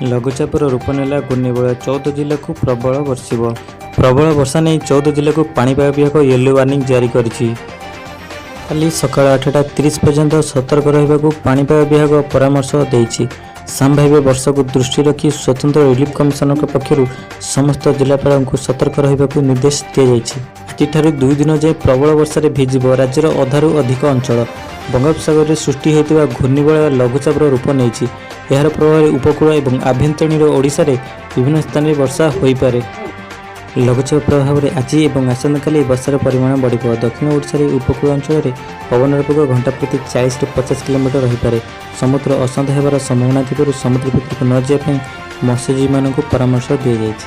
ଲଘୁଚାପର ରୂପ ନେଲା ଘୂର୍ଣ୍ଣିବଳୟ, 14 ଜିଲ୍ଲାକୁ ପ୍ରବଳ ବର୍ଷିବ। ପ୍ରବଳ ବର୍ଷା ନେଇ 14 ଜିଲ୍ଲାକୁ ପାଣିପାଗ ବିଭାଗ ୟେଲୋ ୱାର୍ଣ୍ଣିଂ ଜାରି କରିଛି। କାଲି ସକାଳ 8:30 ପର୍ଯ୍ୟନ୍ତ ସତର୍କ ରହିବାକୁ ପାଣିପାଗ ବିଭାଗ ପରାମର୍ଶ ଦେଇଛି। ସମ୍ଭାବ୍ୟ ବର୍ଷାକୁ ଦୃଷ୍ଟିରେ ରଖି ସ୍ୱତନ୍ତ୍ର ରିଲିଫ କମିଶନରଙ୍କ ପକ୍ଷରୁ ସମସ୍ତ ଜିଲ୍ଲାପାଳଙ୍କୁ ସତର୍କ ରହିବାକୁ ନିର୍ଦ୍ଦେଶ ଦିଆଯାଇଛି। ଆଜିଠାରୁ 2 ଦିନ ଯାଏଁ ପ୍ରବଳ ବର୍ଷାରେ ଭିଜିବ ରାଜ୍ୟର ଅଧାରୁ ଅଧିକ ଅଞ୍ଚଳ। ବଙ୍ଗୋପସାଗରରେ ସୃଷ୍ଟି ହୋଇଥିବା ଘୂର୍ଣ୍ଣିବଳୟ ଲଘୁଚାପର ରୂପ ନେଇଛି। ଏହାର ପ୍ରଭାବରେ ଉପକୂଳ ଏବଂ ଆଭ୍ୟନ୍ତରୀଣ ଓଡ଼ିଶାରେ ବିଭିନ୍ନ ସ୍ଥାନରେ ବର୍ଷା ହୋଇପାରେ। ଲଘୁଚାପ ପ୍ରଭାବରେ ଆଜି ଏବଂ ଆସନ୍ତାକାଲି ବର୍ଷାର ପରିମାଣ ବଢ଼ିବ। ଦକ୍ଷିଣ ଓଡ଼ିଶାରେ ଉପକୂଳ ଅଞ୍ଚଳରେ ପବନର ବେଗ ଘଣ୍ଟା ପ୍ରତି 40ରୁ 50 କିଲୋମିଟର ରହିପାରେ। ସମୁଦ୍ର ଅଶାନ୍ତ ହେବାର ସମ୍ଭାବନା ଥିବାରୁ ସମୁଦ୍ର ଭିତରକୁ ନ ଯିବା ପାଇଁ ମତ୍ସ୍ୟଜୀବୀମାନଙ୍କୁ ପରାମର୍ଶ ଦିଆଯାଇଛି।